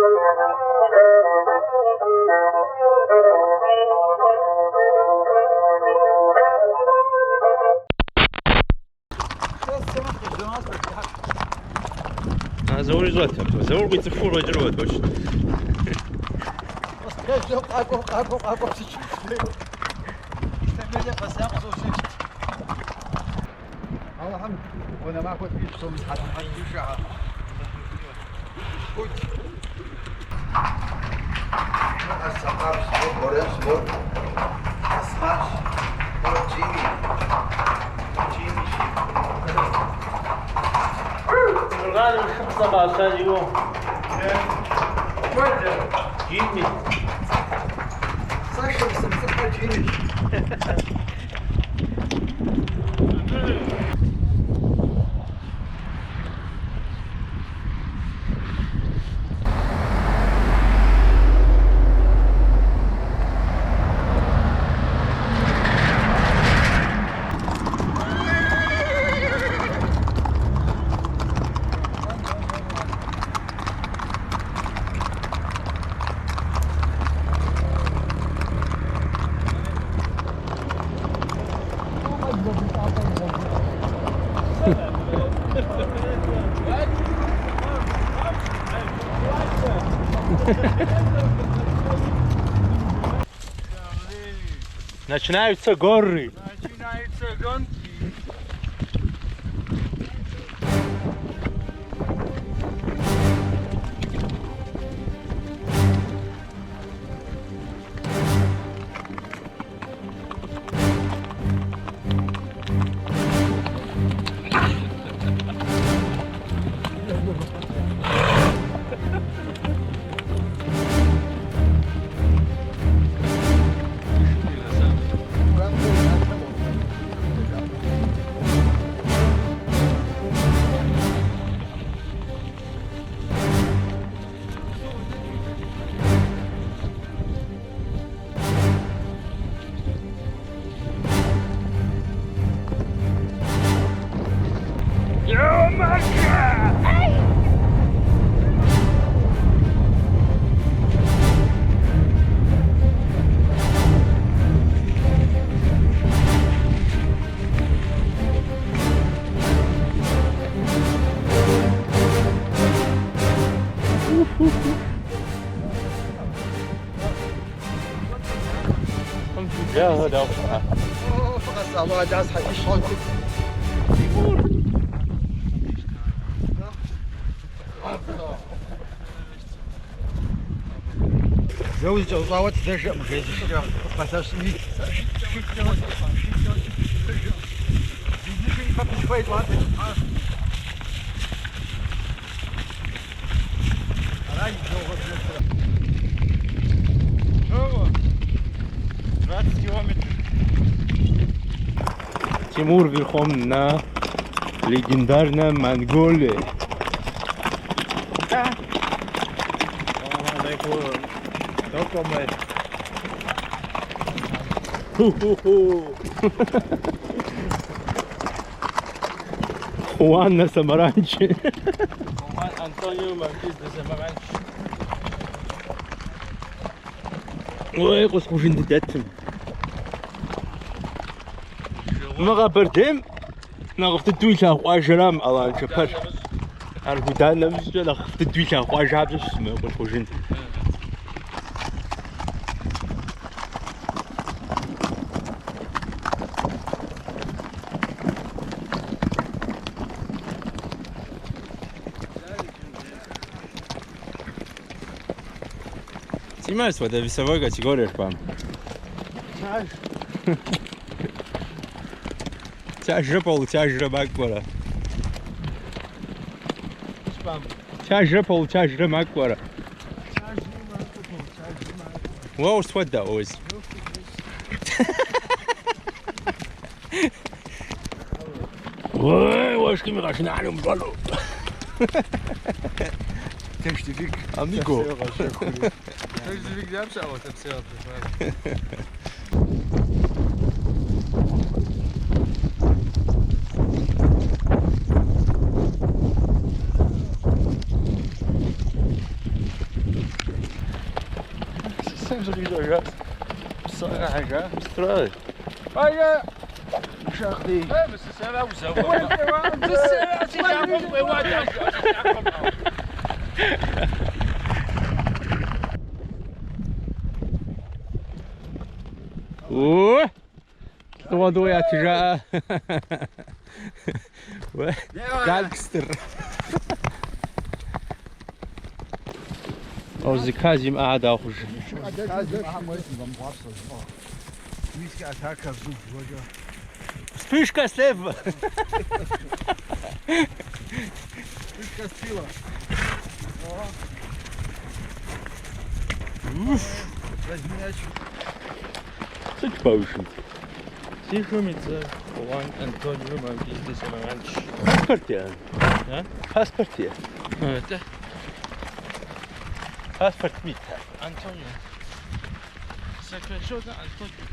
А Заур ищӏэт, Заур къицӏыхуу къыщӏэкӏыну точно. Къакӏуэ, къакӏуэ, къакӏуэ, Алыхьым унэ махуэ тфӏищӏ псоми Нурганым шыпцӏэ къаща иу. Джимми. Сэ шымсымцӏыхэр Джиммищ. Начинаются горы. Начинаются гонки. Зэуэ зыкӏэщӏауэ тыдэжэкъым жезышкӏэ пэлъэщми. Чего? 20 километров. Тимур верхом на легендарной Монголии. Да. Ху-ху-ху. Хуан на Самаранче. Хуан Антонио Маркиз де Самаранч. Ой, къусхъужын дыдэтым. Мы Къэбэрдейм нэхъыфӏ дыдэу илъагъу къуажэрам Алан Чэпэр. Аргудан нэмыщӏкӏэ нэхъыфӏ дыдэу илъагъу къуажапщэ щыщ мы Къулъкъужын. Снимаешь, вот весовой категория к вам. Тяжрэ полутяжрэ макӏуэрэ. Тяжрэ полутяжрэ макӏуэрэ. Уэ усхуэдэ ос. Ой, уэшхым игъэшынагъуэ умыщӏэну. Дождевик. Амиго. Дождевик дапщэ, а вот все. Псы О! Лӏыгъуэду ятыжаӏэ. Гангстер. О, зыка зимыӏэ дахъуж. Вспышка слева. Вспышка сила. Сыт баушым? Сихумица, Хуан Антонио Маркиз де Самаранч. Паспорт я. А? Паспорт я. Это Паспорт мит. Антонио. Сокращенно Антонио.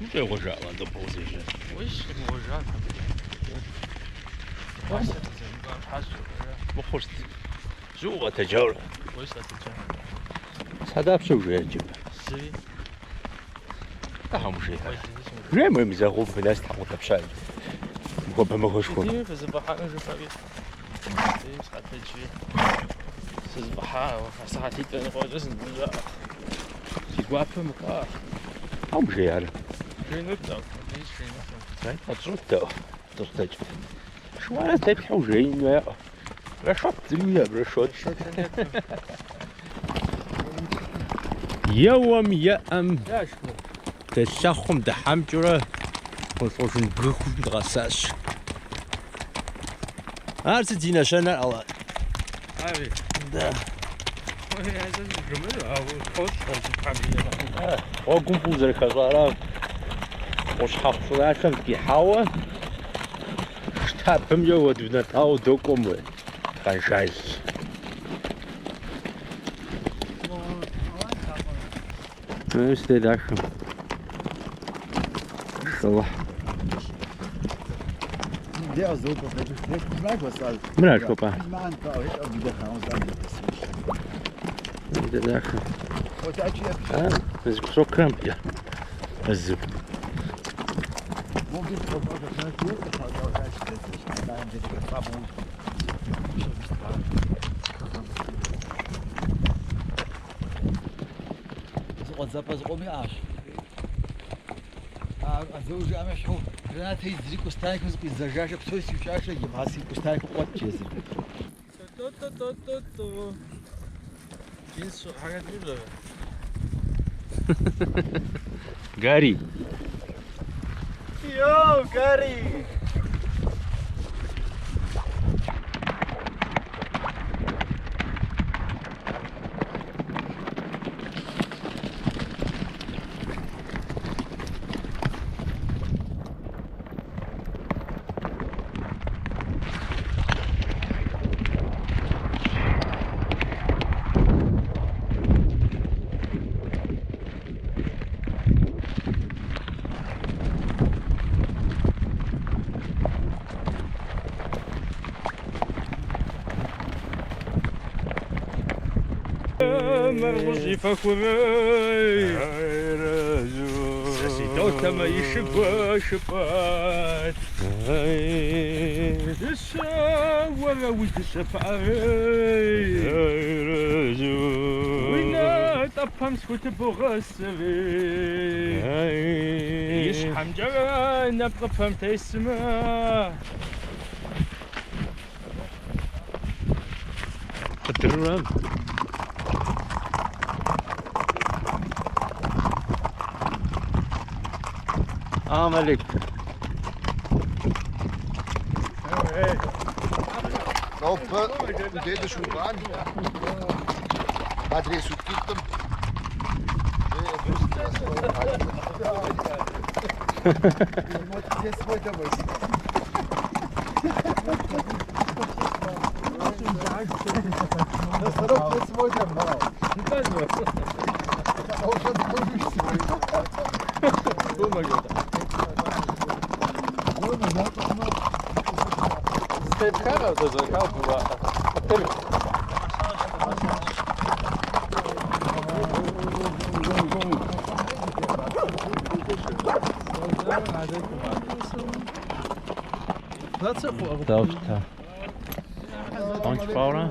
Ущӏегъуэжаӏэ дыпӏузыжьэ. Мыхъурт. Жьыуэ къэтэджауэ. Садапщэ ужеяджэм. Ахьэм ужея. Жейм уемызэгъыу фынэс тхьэкъутэпщай. Мыхуэбэ махуэшхуэм. Хьэм ужеяр. Къэтщӏуттэӏу. Тӏщӏтэкӏ. Шыуанэ теплъхьэу жеин хуейкъым. Рашот зыми рашот. Еуэм еӏэм дэлъэхъум дыхьэмкӏыурэ Къулъкъужын бгыхум дгъэсащ. Ар сыт зи нэщэнэр, Алан? Да. Гъуэгум фӏыуэ зэрыхэщӏара Къущхьэхъу щӏыналъэм дыкъихьауэ штабымкӏэ уэдунэтӏауэ докӏуэм уэ Къэнжал. Сыт дахэм. Шалыхь. Мыра жыхуэпӏа? Дахэ. Зы кусокрэм зы. Гарри. Йоу, Гарри! Къыдырурам. Амалик. Дауэ? Ончпаура?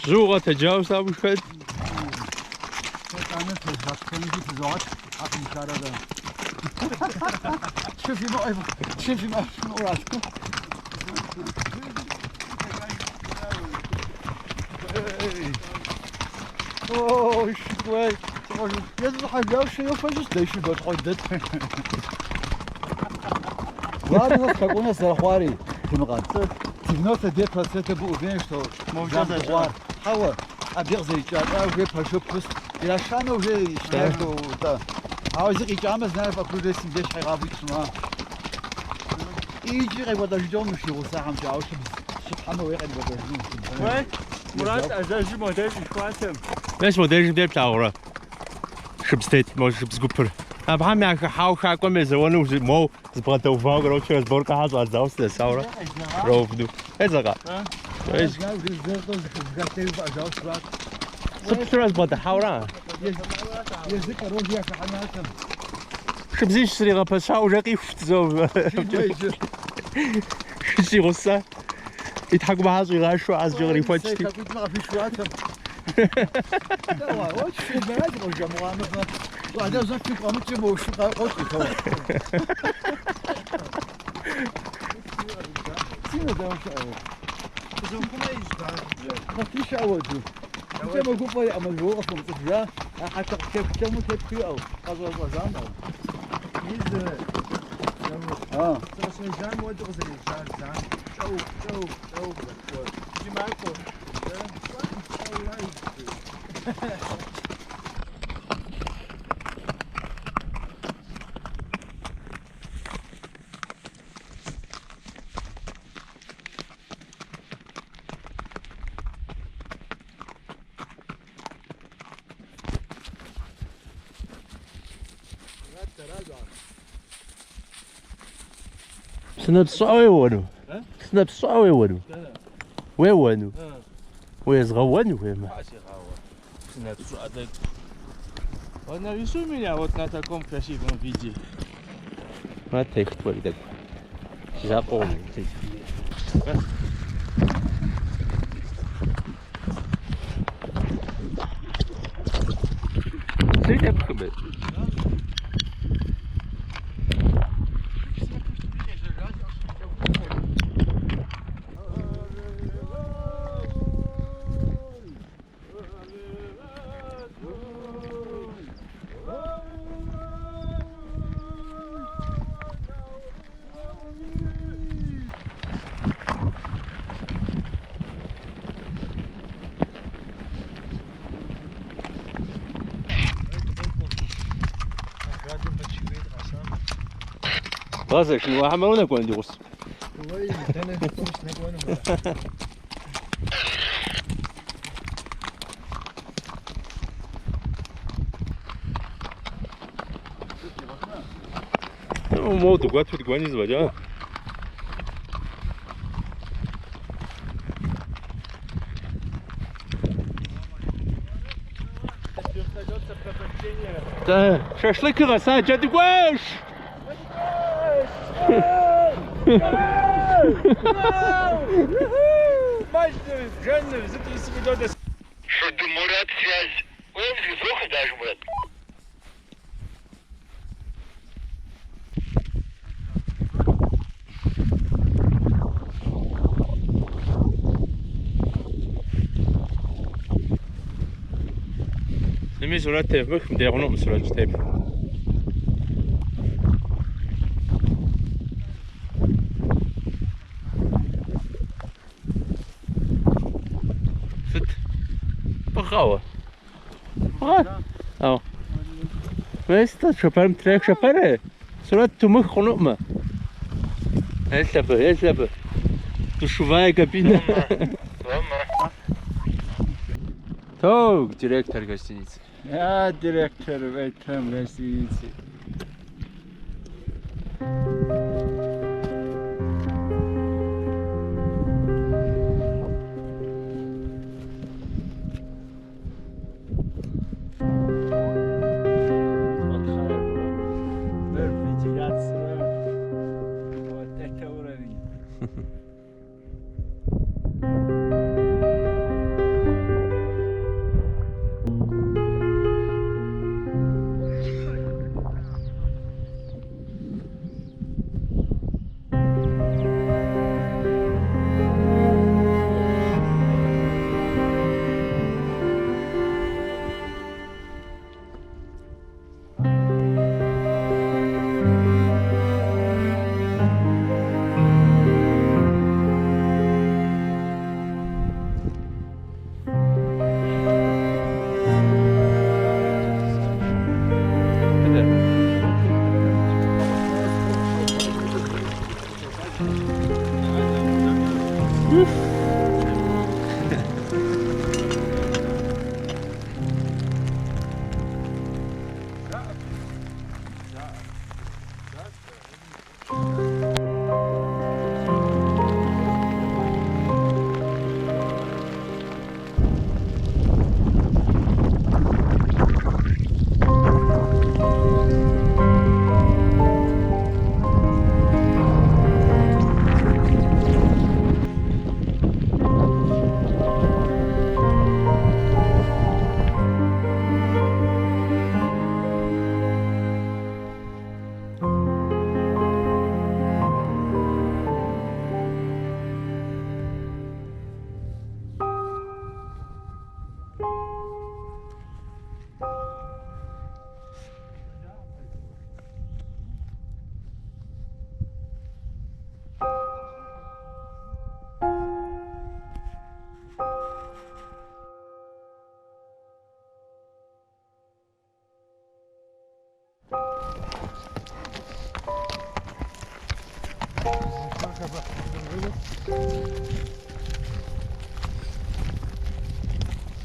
Жьыуэ къэтэджауэ сабышхэт. Ладно, как у нас зарахуари, Тимган. 92% был уверен, что Замбуар. Хауа, аб зэрикӏа уже пэшу пус. Ирашамэ уже считаю, что да. Ауэ зы къикӏамэ, знаю, окружности деж щхьэгъавитщӏма. Иджы къекӏуэлӏэжыкӏэну щигъусахэмкӏэ, ауэ щытхьэмэ уей къемыкӏуэлӏэжыну. Уей, Мурат ӏэзэжьым модеж къихуатэм. Мес модежым де плъагъурэ? Шыбз тет, мо шыбз гупыр. Абыхэм яхыхьауэ хакӏуэм езэуэну моуэ зыбгъэдэувауэ, короче, разборкэхэр щӏадзауэ сынэсауэрэ ровну. Эзэкъэ? Сыплъурэ збгъэдыхьауэра? Езы король яхыхьэнатэм. Шыбзищ зригъэпэщауэ уже къихут зо. Шыщигъусэ. И тхьэкӏумэхэр щӏигъэшу азкӏэ кърихуэкӏти. Псынэпс щӏыӏэ уеуэну? Псынэпс щӏыӏэ уеуэну? Уеуэну? Уезгъэуэну хуеймэ? Псынэпс щӏыӏэ тӏэкӏу. Вот нарисуй меня вот на таком красивом виде. Мэ техт уэри тӏэкӏу. Си закъуэкъым. Сыт епхымэ? Гъэзэжын уахьэмэ унэкӏуэн ди гъусэу. Моуэ дыгуэту дыкӏуэни зэфӏэкӏа. Да, шашлык къэса, джэдыгуэш! Мурат, связь. Ой, даже, Мурат. Зыми сурэт тевмых, мыбдеж хъунукъым сурэт щытепх. Сыт? Пӏыгъауэ. Пӏыгъэ? Ау. Мес-тӏэ, шэпэрым трех шэпэрэ. Сурэт тумых хъунукъымэ. Елъ абы, елъ абы. Душевая кабина. Тог, директор гостиницы. Я директор в этом гостинице.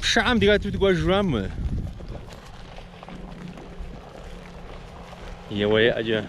Пшыӏэм дыхэту дыкӏуэжырамэ. Еуэ еӏэкӏэ.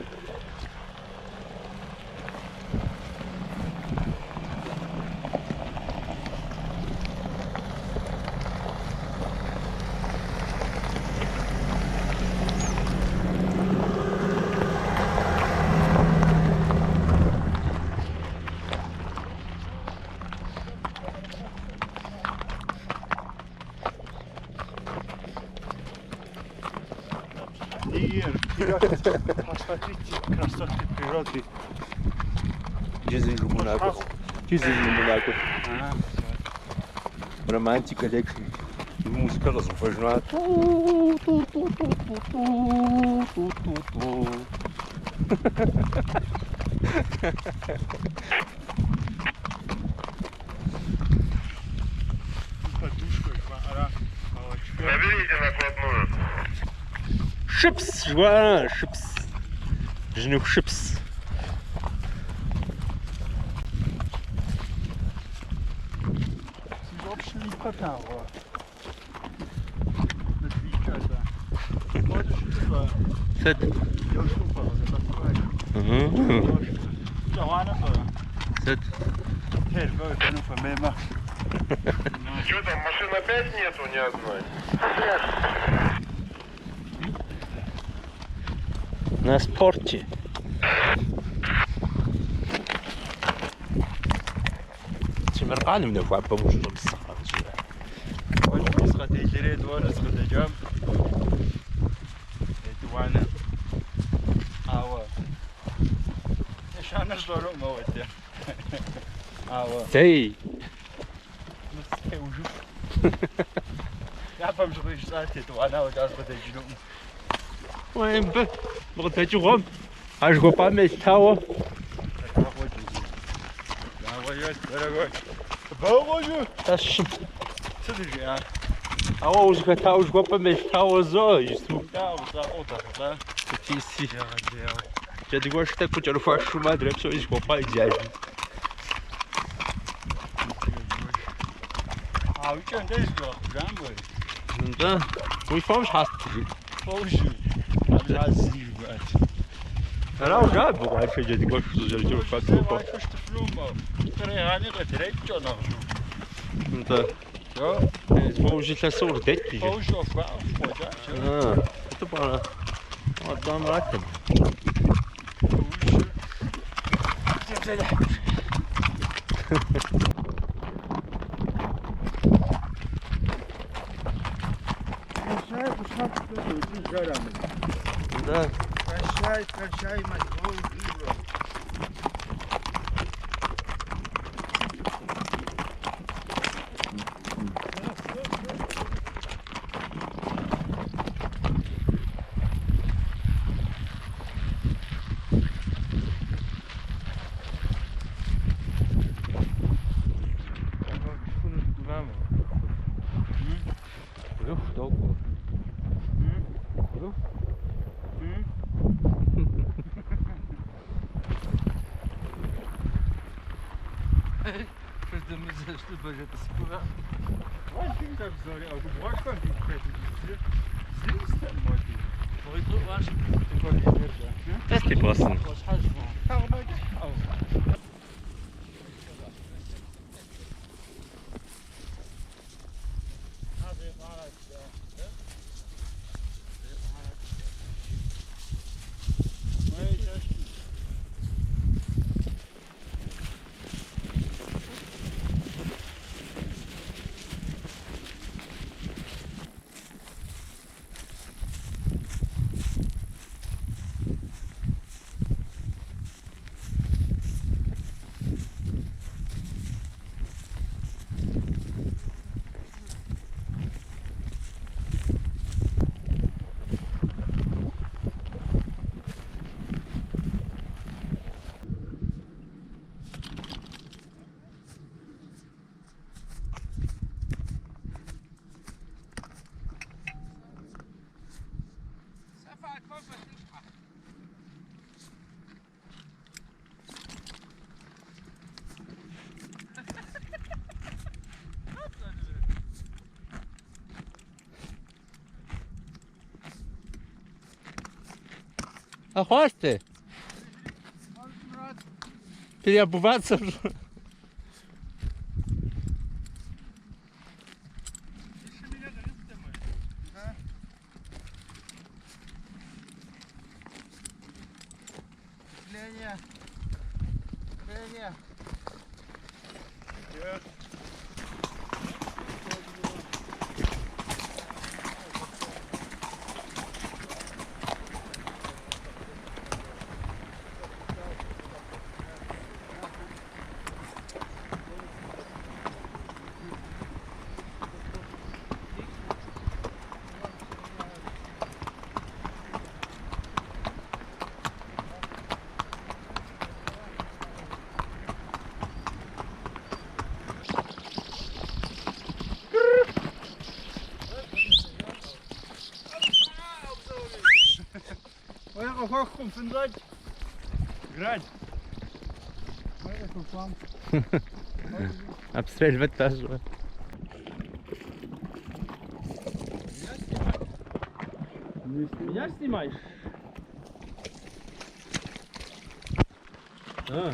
Посмотрите красоты природы. Джызыжмунакӏуэ. Романтика лекши. Музыка къызыфэжна. Ту-ту-ту-ту-ту-ту-ту-ту. Наберите накладную. Шыпс, жыхуаӏэр, шыпс. Бжьыныху шыпс. Сыт? Сыт? Что там, машин опять нету ни одной? На спорте. Темиркъаным нэхуапэм ущӏэмысыхьэ. Сей! Уей, мыбы къыдэкӏыгъуэм а жыхуэпӏам елъытауэ. Лъэщым. Ауэ узыхэтауэ жыхуэпӏэм елъытауэ зо иджыпсту. Сытиси. Джэдыгуэш тӏэкӏу къыкӏэрыхуашумэ, адрей псори жыхуэпӏа идеалу. Нтӏэ, уи фом щхьэ стыжи? Ара уже абы къуаншэ джэдыгуэш зэрыкӏэрыхуа топэ. Нтӏэ. Фоужь илъэсу къыдэкӏ иджы. Сыту пӏэрэ? Атӏэ, арат. Да. Прощай, прощай, мать, твою. Тест. Ахуаш ты? Переобуваться уже. Обстреливать тоже. Меня снимаешь? А.